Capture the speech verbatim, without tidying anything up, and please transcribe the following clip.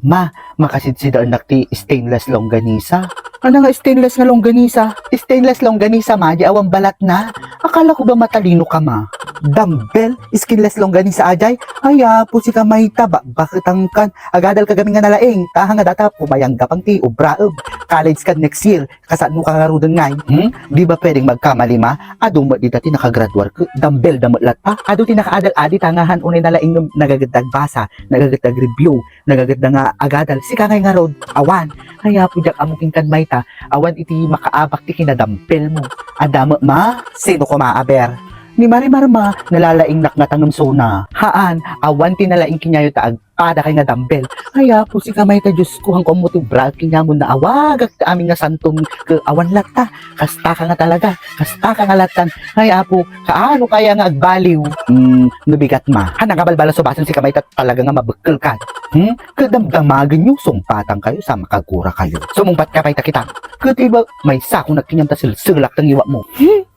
Ma, makasidsidaennak ti stainless longganisa. Ano nga stainless nga longganisa? Stainless longganisa, ma, di awan balatna. Akala ko ba matalino ka, ma? Dumbbell, skinless longganisa, ajay? Ay, apo, sika mayta, bakbaketangkan. Agadal ka gamin nga nalaing, taha nga data, pumayang gapang ti ubraem. College ka next year, kasano ka ngaruden ngay? Hmm? Di ba pwedeng magkamali, ma? Adu met dita ti nakagraduar, ke, dumbbell da met latta. Adu ti nakaadal adi, tangahan unay nalaing ngem nagaget agbasa, nagaget agreview, nagaget da nga agadal, sika ngay ngarud, awan. Ay, apo, diak ammo kenkan mayta, awan iti makaabak ti kinadumbbell mo. Adda met, ma, sino koma aber? Ni Marimar, ma, nalalaingnak nga tangem sona. Haan, awan ti nalaing kenyayo ta agpada kay nga dumbbell. Ay, apo, sika mayta, Diyos ko, hanko ammo ti ubraek kenyayo, naawagak ti amin nga santom, ke, awan latta. Kasta ka nga talaga, kasta ka nga lattan. Ay, apo, kaano kaya nga agbaliw? Hmm, no bigat, ma. Haan nga balbalaso basin, sika mayta, talaga nga mabekkel ka. Hmm? Kadamdamagen yo, sumpatan kayo, sa makagura kayo. Sumungbat ka pay ta kita. Kati ba, maysa ko nagkinyam ta selselak ti ngiwat mo. Hmm?